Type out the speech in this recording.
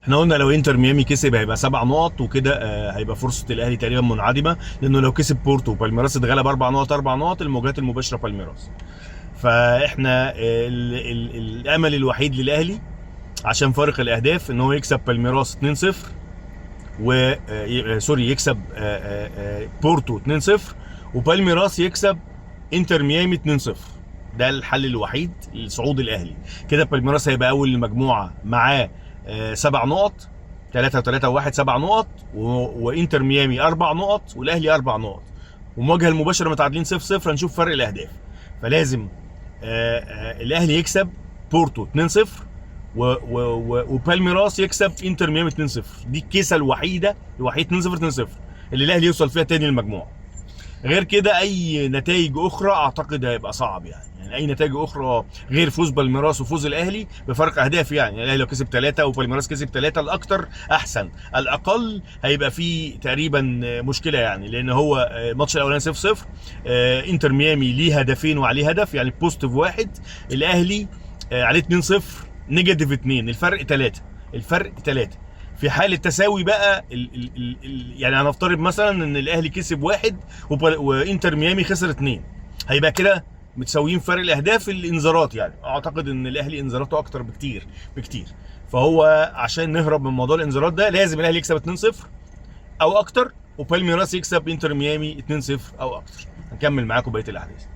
احنا قلنا لو انتر ميامي كسب هيبقى 7 نقط، وكده هيبقى فرصة الاهلي تقريبا منعدمه، لانه لو كسب بورتو وبالميراس اتغلب 4 نقط، 4 نقط، المواجهات المباشرة بالميراس. فاحنا ال ال الامل الوحيد للاهلي عشان فارق الاهداف ان هو يكسب بالميراس 2-0 و sorry، يكسب بورتو 2-0 وبالميراس يكسب انتر ميامي 2-0. ده الحل الوحيد لصعود الاهلي. كده بالميراس هيبقى اول المجموعة معاه 7 نقط، 3 و3 و1، 7 نقط، وانتر ميامي 4 نقط والاهلي 4 نقط، والمواجهة المباشرة متعادلين 0-0، هنشوف فرق الاهداف. فلازم الاهلي يكسب بورتو 2-0 وبالميراس يكسب انتر ميامي 2-0. دي الكيسة الوحيدة الوحيد، 2-0 2-0، اللي الاهلي يوصل فيها تاني المجموعه. غير كده اي نتائج اخرى اعتقد هيبقى صعب يعني اي نتائج اخرى غير فوز بالميراس وفوز الاهلي بفرق اهداف. يعني الاهلي لو كسب 3 وبالميراس كسب 3، الاكثر احسن، الاقل هيبقى فيه تقريبا مشكله، يعني لان هو الماتش الاولاني 0-0، انتر ميامي ليه هدفين وعليه هدف، يعني positive 1، الاهلي عليه 2-0، negative 2، الفرق 3، الفرق 3. في حالة تساوي بقى ال ال ال ال يعني هنفترض مثلا ان الاهلي كسب 1 وانتر ميامي خسر 2، هيبقى كده متساويين فرق الاهداف. الانذارات يعني اعتقد ان الاهلي انذاراته اكتر بكتير بكتير، فهو عشان نهرب من موضوع الانذارات ده لازم الاهلي يكسب 2-0 او اكتر وبالميراس يكسب انتر ميامي 2-0 او اكتر. هنكمل معاكم بقية الاحداث.